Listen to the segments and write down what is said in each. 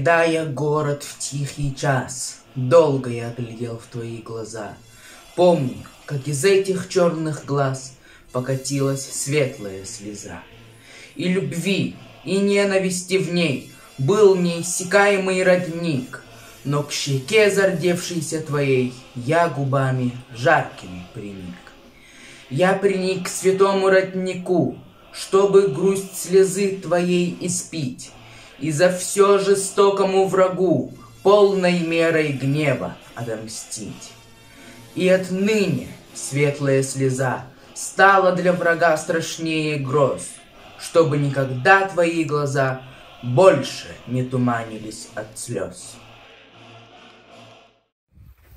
Покидая город в тихий час, Долго я глядел в твои глаза. Помню, как из этих черных глаз Покатилась светлая слеза. И любви, и ненависти в ней Был неиссякаемый родник, Но к щеке зардевшейся твоей Я губами жаркими приник. Я приник к святому роднику, Чтобы грусть слезы твоей испить, И за все жестокому врагу Полной мерой гнева отомстить. И отныне светлая слеза Стала для врага страшнее гроз, Чтобы никогда твои глаза Больше не туманились от слез.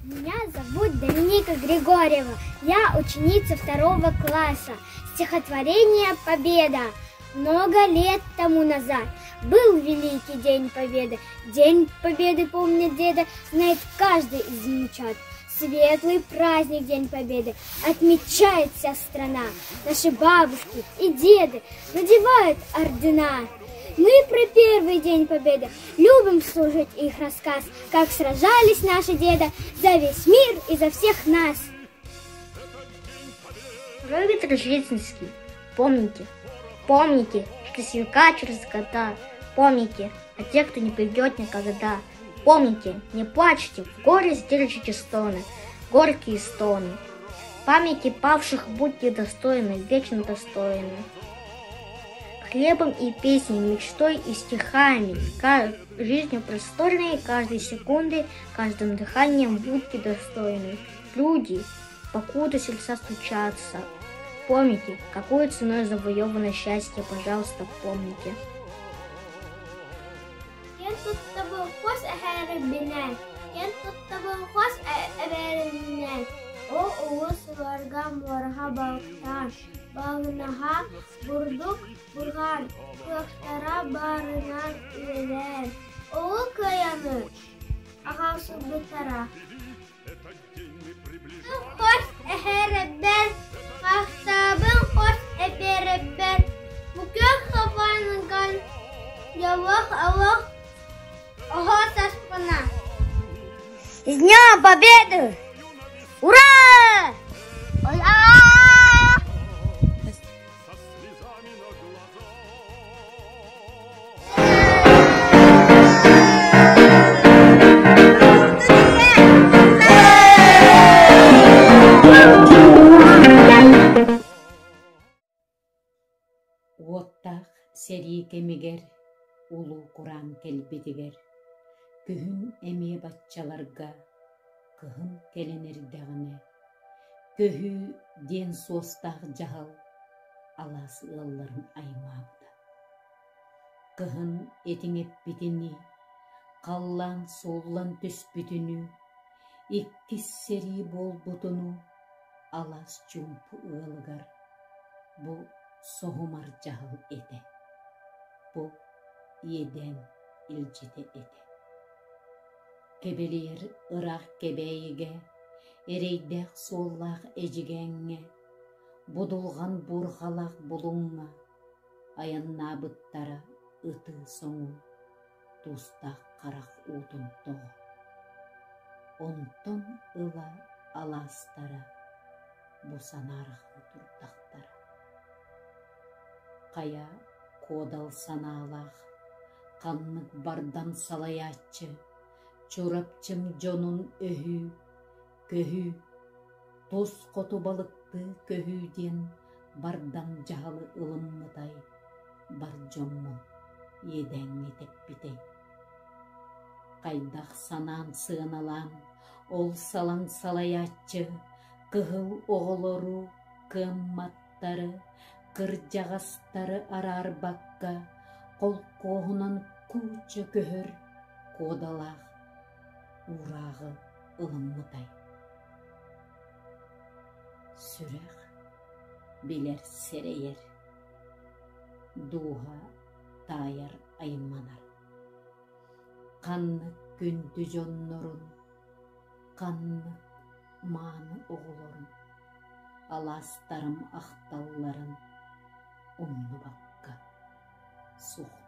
Меня зовут Доминика Григорьева. Я ученица второго класса. Стихотворение «Победа». Много лет тому назад был великий день Победы. День Победы помнит деда, знает каждый из внучат. Светлый праздник День Победы отмечает вся страна. Наши бабушки и деды надевают ордена. Мы про первый день Победы любим слушать их рассказ, как сражались наши деды за весь мир и за всех нас. Роберт Рождественский, помните, помните, что с века через года, помните о тех, кто не придет никогда. Помните, не плачьте, в горе сдержите стоны, горькие стоны. Памяти павших будьте достойны, вечно достойны. Хлебом и песней, мечтой и стихами, жизнью просторной, каждой секундой, каждым дыханием будьте достойны. Люди, покуда сердца стучатся, помните, какой ценой завоевано счастье, пожалуйста, помните. Киэн туттабын хос эһээрбинэн, киэн туттабын хос эбээринэн, Ол улус сылларга муораҕа балыктаан, балынаһа бурдук бурҕаан, кыахтара баарынан үлэлээн, Улуу Кыайаны аҕалсыбыттара. Хос эһэрбэр, хахтаабын хос эбэрбэр, Букет хапаныган дьоллоох олох оһо саспына. С Днем Победы! Ура! Ура! Уоттаах сэрии кэмигэр улуу кураан кэлбитигэр, күһүн эмиэ баччаларга, кыһын кэлэн эрдэҕинэ, көһүү диэн суостаах дьаһал алаас ыалларын аймаабыта. Кыһын этиҥ эппитинии, халлаан сууллан түспүтүнүү, иккис сэрии буолбутунуу алаас чуумпу ыалыгар бу соһумар дьаһал этэ, бу иэдээн илдьитэ этэ. Кэбэлийэр ыраах Кэбээйигэ, эрэйдээх суоллаах Эдьигээҥҥэ, будулҕан буурҕалаах Булуҥҥа айаннаабыттара ытыы-соҥуу, туустаах харах уутун тоҕо. Онтон ыла алаастара бу санаарҕыы турдахтара. Хайа куодал санаалаах, ханнык бардам салайааччы Чурапчым дьонун өһүү, көһүү, тус хоту балыктыы көһүү диэн бардам дьаһалы ылыммытай, бар дьоммун иэдээҥҥэ тэппитэй. Хайдах санаан сыаналаан, ол салаҥ салайааччы кыһыл оҕолору кыамматтары, кырдьаҕастары араарбакка холкуоһунан кууча көһөр куодалаах уурааҕы ылыммытай. Сүрэх билэр сэрэйэр, дууһа таайар айманар. Ханнык күндү дьоннорун, ханнык мааны оҕолорун, алаастарым ахталларын умнубакка суохтуубун.